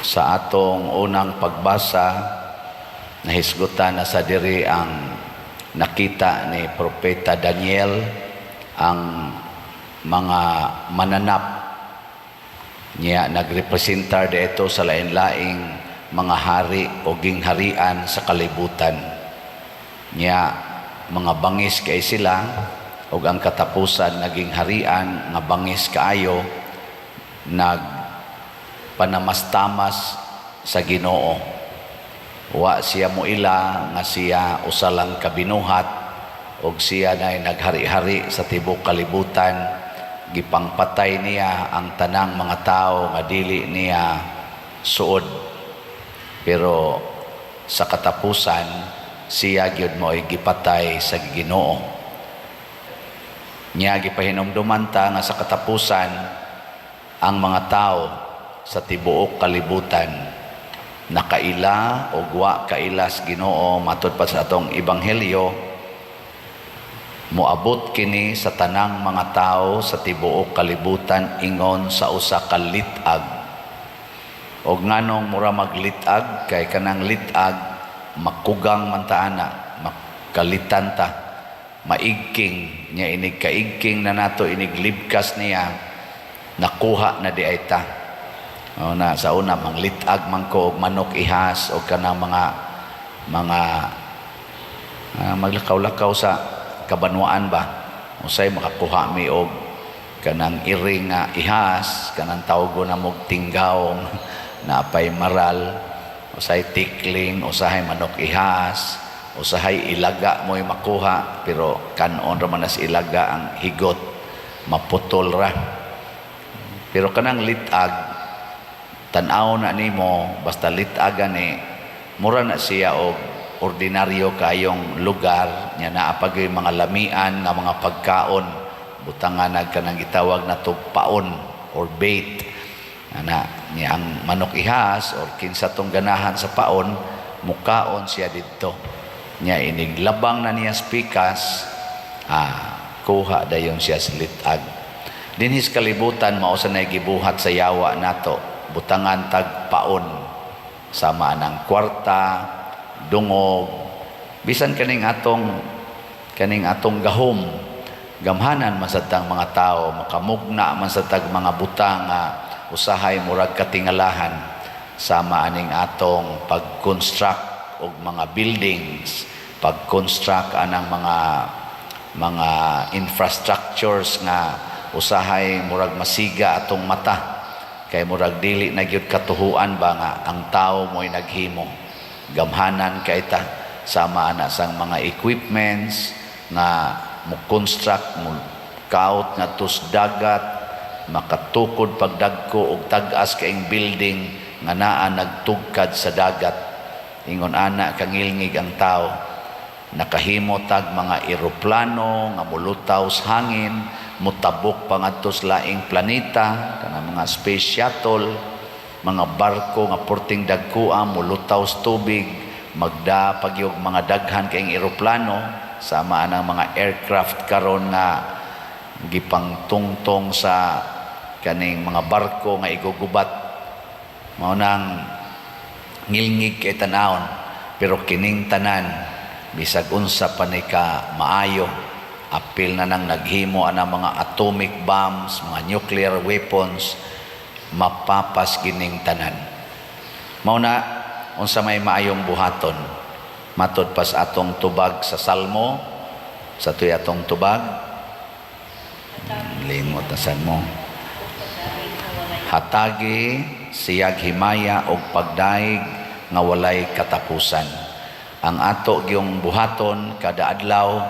Sa atong unang pagbasa, nahisgutan na sa diri ang nakita ni Propeta Daniel, ang mga mananap niya nagrepresentar dito sa lain-laing mga hari o gingharian sa kalibutan. Niya mga bangis kay sila ug ang katapusan naging harian nga bangis kaayo, nag panamastamas sa Ginoo. Wa siya moila nga siya usa lang ka binuhat og siya na naghari-hari sa tibok kalibutan. Gipangpatay niya ang tanang mga tao nga dili niya suod, pero sa katapusan siya gyud mo'y gipatay sa Ginoo. Niya gipahinumduman ta nga sa katapusan ang mga tao sa tibuok kalibutan nakaila o wa kaila sa Ginoo. Matud pa sa atong ebanghelyo, moabot kini sa tanang mga tao sa tibuok kalibutan ingon sa usa ka lit-ag. Og nganong mura maglit-ag? Kay kanang lit-ag makugang man ta ana, makalitan ta, maigking niya. Inig kaigking na nato, inig libkas niya, nakuha na di ay ta. O na sa una manglit-ag man ko og manok ihas o kanang mga maglakaw-lakaw sa kabanwaan ba. Usay makakuha mi og kanang iring nga ihas, kanang tawgo na mog tinggaw napay maral. Usay tikling, usahay manok ihas, usahay ilaga mo'y makuha, pero kanon ra man nas ilaga, ang higot, maputol ra. Pero kanang litag, tan-aw na nimo, basta litag gani, mura na siya og ordinaryo kayong lugar nya, naa pa gyud mga lamian nga mga pagkaon, butangan nag kanang gitawag na paon or bait ana niya. Ang manok ihas or kinsa tong ganahan sa paon, mukaon siya didto. Nya inig labang na niya sa pikas, kuha dayon siya sa litag. Dinhis kalibutan, mao sa nay gibuhat sa yawa nato, butangan tag paon sama ng kwarta, dungog, bisan kaning atong gahom. Gamhanan man sad tang mga tao, makamugna man sa tag mga butang nga usahay murag katingalahan, sama aning atong pag-construct og mga buildings, pag-construct anang mga infrastructures nga usahay murag masiga atong mata kay murag dili na gyud katuhuan ba nga ang tao mo'y naghimo. Gamhanan kay ta, sama ana sang mga equipments nga mo construct, mo kaut ngadto sa dagat, makatukod pagdagko og tag-as kaing building nga naa nagtugkad sa dagat. Ingon ana kangilngig ang tao. Nakahimo tag mga eroplano nga molutaw sa hangin, motabok pa ngadto sa laing planeta, kanang mga space shuttle, mga barko nga porting dagkoa molutaw sa tubig, magda pagyog mga daghan kaing eroplano, sama anang mga aircraft karon nga gipangtungtong sa kaning mga barko nga igugubat. Mao nang ngilngig kay tanawon, pero kining tanan, bisag unsa pa ni ka maayo, apil na nang naghimo ana mga atomic bombs, mga nuclear weapons, mapapas kining tanan. Mao na, unsa may maayong buhaton? Matod pas atong tubag sa Salmo, sa tuy atong tubag, limot na sad mo. Hatagi siyag himaya og pagdaig nga walay katapusan. Ang ato gyung buhaton kada adlaw,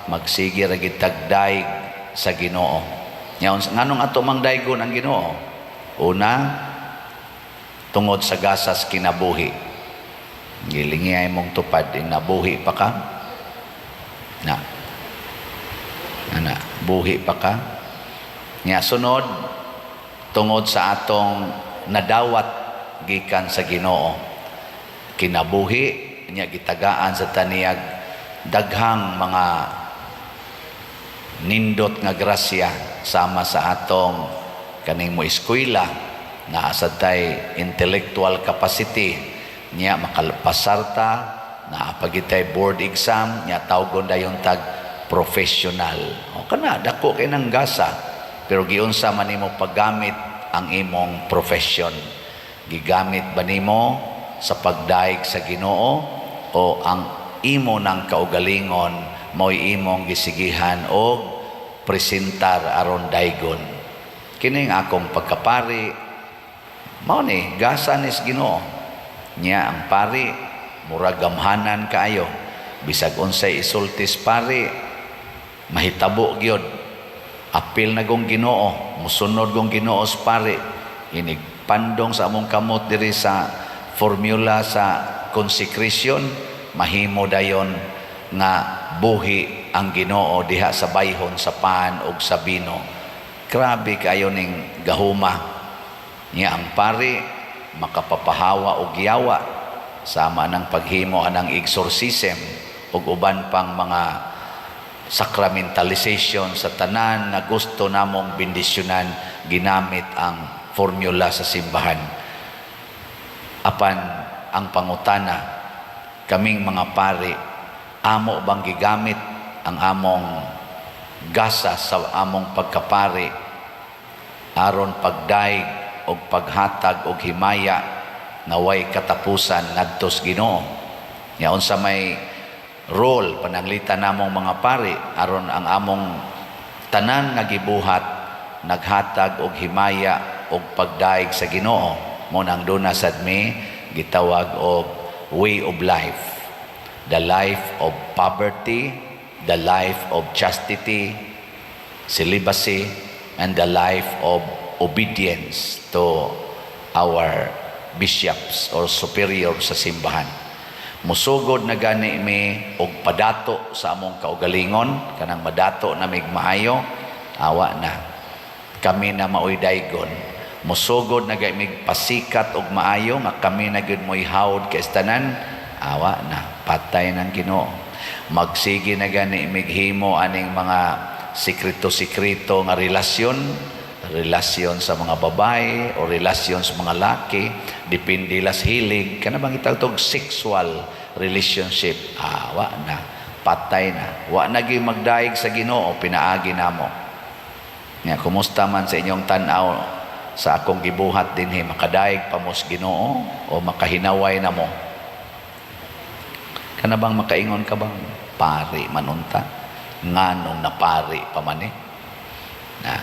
magsige ra gid tagdaig sa Ginoo. Nya nganong ato mang daygon ang Ginoo? Una, tungod sa gasas kinabuhi. Gilingiyay mong tupad, nabuhi pa ka. Na. Ana, buhi pa ka. Nya sunod, tungod sa atong nadawat gikan sa Ginoo. Kinabuhi nya gitagaan sa taniyag daghang mga nindot nga grasya, sama sa atong kaning mo eskwela. Naa sad tay intellectual capacity niya, makalpasar ta, naa pa gyud tay board exam niya, tawgon dayon tag professional. O kana, dako kay nang gasa, pero giunsa man nimo paggamit ang imong profession? Gigamit ba nimo sa pagdayeg sa Ginoo o ang imo nang kaugalingon mao'y imong gisigihan og presentar aron daygon? Kining akong pagkapari, mao ni gasa nis Ginoo niya. Ang pari murag gamhanan kaayo, bisag unsay isultis pari, mahitabo gyud. Apil na gong Ginoo, musunod gong Ginoo sa pari, inig pandong sa among kamot diri sa formula sa consecration, mahimo dayon nga buhi ang Ginoo diha sa bayhon sa pan ug sa bino. Grabe kayo ning gahuma niya. Ang pari makapapahawa og yawa sama ng paghimo anang exorcism ug uban pang mga sacramentalization sa tanan na gusto namong bendisyonan, ginamit ang formula sa simbahan. Apan ang pangutana, kaming mga pari, amo bang gigamit ang among gasa sa among pagkapari aron pagdayeg og paghatag og himaya nga way katapusan ngadto sa Ginoo? Nya unsa may role pananglitan namong mga pari aron ang among tanan nga gibuhat naghatag og himaya og pagdayeg sa Ginoo? Mo nang duna sad mi gitawag og way of life: the life of poverty, the life of chastity, celibacy, and the life of obedience to our bishops or superior sa simbahan. Musugod na gani mi og padato sa among kaugalingon, kanang madato na mig maayo, awa na. Kami na maoy daygon. Musugod na gani mig pasikat og maayo nga kami na gyud mo'y hawd kay tanan, awa na, patay ng Ginoo. Magsige na gani mig himo aning mga sikreto-sikreto nga relasyon, relasyon sa mga babae o relasyon sa mga laki, depende las hilig, kana bang itawag sexual relationship, wa na, patay na. Wa na gyud magdayeg sa Ginoo pinaagi namo. Nga kumusta man sa inyong tan-aw sa akong gibuhat dinhi? Makadayeg pa mo sa Ginoo o makahinaway na mo? Kana bang makaingon ka bang pari manunta, nganong napari pa man eh? Na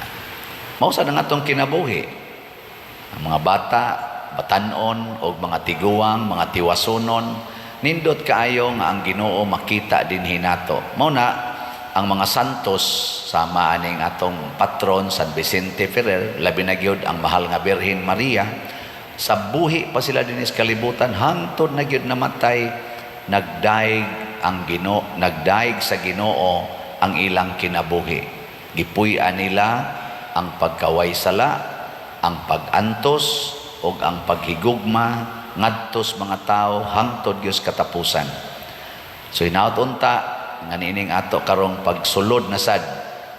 mao sa nga atong kinabuhi, ang mga bata, batanon og mga tiguang, mga tiwasunon, nindot kaayo nga ang Ginoo makita dinhi nato. Mao na ang mga santos sama aning atong patron San Vicente Ferrer, labi na gyud ang mahal nga Birhen Maria, sa buhi pa sila dinhi sa kalibutan hangtod na gyud namatay, nagdaig ang Ginoo, nagdaig sa Ginoo ang ilang kinabuhi. Gipuy-an nila ang pagkaway sala, ang pag-antos ug ang paghigugma ngadto sa mga tao hangtod gyud sa katapusan. So hinaut unta nga niining ato karong pagsulod na sad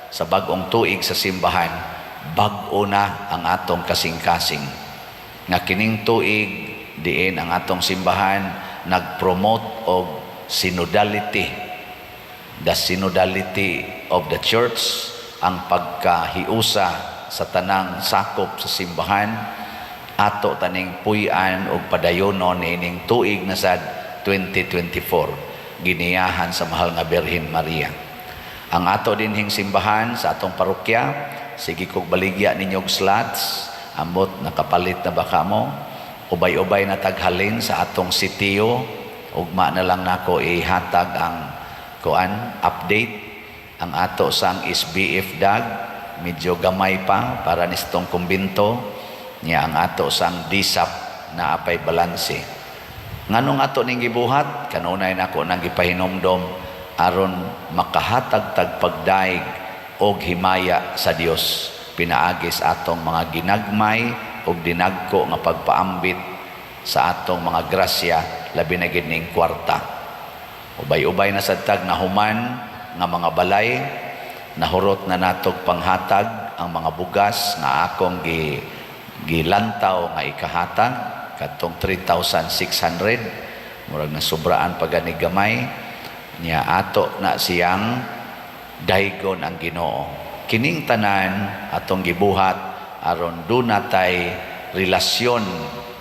sa bag-ong tuig sa simbahan, bag-o na ang atong kasing-kasing. Nga kining tuig diin ang atong simbahan nag-promote og synodality, the synodality of the church, ang pagkahiusa sa tanang sakop sa simbahan, ato taning puy-an og padayonon niining tuig na sad 2024, giniyahan sa mahal nga Birhen Maria. Ang ato dinhing simbahan sa atong parokya, sige kog baligya ninyo og slots, ambot nakapalit na ba kamo? Ubay-ubay na taghalin sa atong sitio, ugma na lang nako ihatag ang kuan update. Ang ato sang SBF dag medyo gamay pa para nistong kumbinto niya. Ang ato sang DSAP na apay balanse. Nganong ato ning gibuhat? Kanunay nako nang gipahinomdom aron makahatag tag pagdaig og himaya sa Dios pinaagi sa atong mga ginagmay og dinagko nga pagpaambit sa atong mga grasya, labi na gid ning kwarta. Ubay-ubay na sad tag nahuman nga mga balay, nahurot na natog panghatag ang mga bugas nga akong gi Gilantaw nga ikahatag katong 3,600, murag nasubraan pa gani gamay niya. Ato na siyang daygon ang Ginoo. Kining tanan atong gibuhat aron duna tay relasyon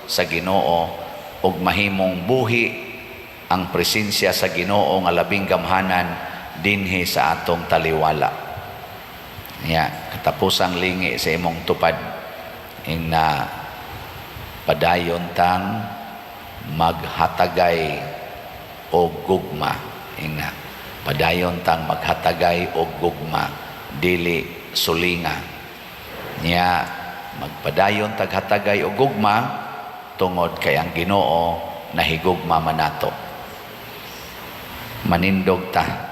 sa Ginoo ug mahimong buhi ang presensya sa Ginoo nga labing gamhanan dinhi sa atong taliwala. Ya, katapusang lingi sa imong tupad ing na padayon tang maghatagay og gugma. Ing na padayon tang maghatagay og gugma, dili sulinga niya. Magpadayon taghatagay og gugma tungod kay ang Ginoo nahigugma man nato. Manindog ta.